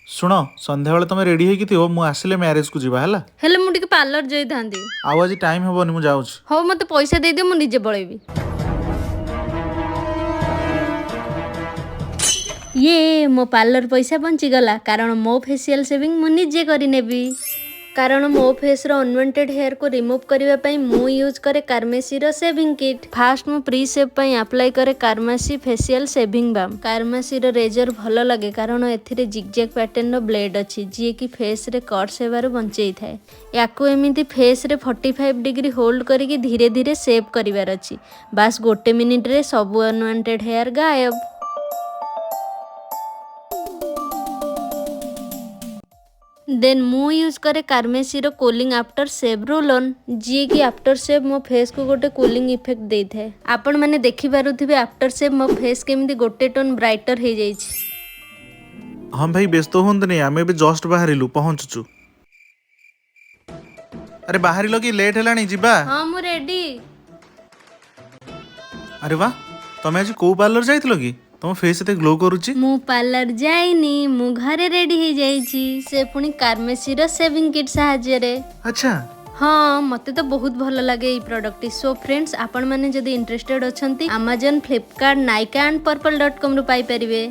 ଶୁଣ, ସନ୍ଧ୍ୟାବେଳେ ତମେ ରେଡି ହେଇକି ଥିବ, ମୁଁ ଆସିଲେ ମ୍ୟାରେଜକୁ ଯିବା, ହେଲା? ହେଲେ ମୁଁ ଟିକେ ପାର୍ଲର ଯାଇଥାନ୍ତି। ଆଉ ଆଜି ଟାଇମ୍ ହବନି, ମୁଁ ଯାଉଛି। ହଉ, ମତେ ପଇସା ଦେଇଦିଅ, ମୁଁ ନିଜେ ପଳେଇବି। ଇଏ ମୋ ପାର୍ଲର ପଇସା ବଞ୍ଚିଗଲା, କାରଣ ମୋ ଫେସିଆଲ ସେଭିଂ ମୁଁ ନିଜେ କରିନେବି। କାରଣ ମୋ ଫେସ୍ର ଅନୱାଣ୍ଟେଡ୍ ହେୟାରକୁ ରିମୁଭ୍ କରିବା ପାଇଁ ମୁଁ ୟୁଜ୍ କରେ କାର୍ମେସିର ସେଭିଂ କିଟ୍। ଫାଷ୍ଟ ମୁଁ ପ୍ରି ସେଭ୍ ପାଇଁ ଆପ୍ଲାଏ କରେ କାର୍ମାସି ଫେସିଆଲ ସେଭିଂ ବାମ୍। କାର୍ମାସିର ରେଜର ଭଲ ଲାଗେ, କାରଣ ଏଥିରେ ଜିଗଜାగ్ ପ୍ୟାଟର୍ନର ବ୍ଲେଡ୍ ଅଛି, ଯିଏକି ଫେସ୍ରେ କଟ୍ସ ହେବାରୁ ବଞ୍ଚେଇଥାଏ। ୟାକୁ ଏମିତି ଫେସ୍ରେ 45 ଡିଗ୍ରୀ ହୋଲ୍ଡ କରିକି ଧୀରେ ଧୀରେ ସେଭ୍ କରିବାର ଅଛି। ବାସ୍, ଗୋଟେ ମିନିଟ୍ରେ ସବୁ ଅନୱାଣ୍ଟେଡ୍ ହେୟାର ଗାୟବ। ଦେନ୍ ମୁଁ ୟୁଜ୍ କରେ କାର୍ମେସିର କୁଲିଂ ଆଫ୍ଟର ସେଭ୍ ରୋଲନ୍, ଯିଏକି ଆଫ୍ଟର ସେଭ୍ ମୋ ଫେସ୍କୁ ଗୋଟେ କୁଲିଂ ଇଫେକ୍ଟ ଦେଇଥାଏ। ଆପଣମାନେ ଦେଖିପାରୁଥିବେ, ଆଫ୍ଟର ସେଭ୍ ମୋ ଫେସ୍ କେମିତି ଗୋଟେ ଟୋନ୍ ବ୍ରାଇଟର ହେଇଯାଇଛି। ହଁ ଭାଇ, ବ୍ୟସ୍ତ ହୁଅନ୍ତୁନି, ଆମେ ଏବେ ଜଷ୍ଟ ବାହାରିଲୁ, ପହଞ୍ଚୁଛୁ। ଆରେ, ବାହାରିଲ କି? ଲେଟ୍ ହେଲାଣି, ଯିବା। ହଁ, ମୁଁ ରେଡି। ଆରେ ବା, ତମେ ଆଜି କୋଉ ପାର୍ଲର ଯାଇଥିଲ କି? ତମ ଫେସ୍ ଏତେ ଗ୍ଲୋ କରୁଛି। ମୁଁ ପାର୍ଲର ଯାଇନି, ମୁଁ ଘରେ ରେଡି ହେଇଯାଇଛି, ସେ ପୁଣି କାର୍ମେସିର ସେଭିଂ କିଟ୍ ସାହାଯ୍ୟରେ। ହଁ, ମତେ ତ ବହୁତ ଭଲ ଲାଗେ ଏଇ ପ୍ରଡକ୍ଟଟି। ସୋ ଫ୍ରେଣ୍ଡସ୍, ଆପଣମାନେ ଯଦି ଇଣ୍ଟରେଷ୍ଟେଡ୍ ଅଛନ୍ତି, Amazon, Flipkart, Nykaa and purple dot କମ୍ରୁ ପାଇପାରିବେ।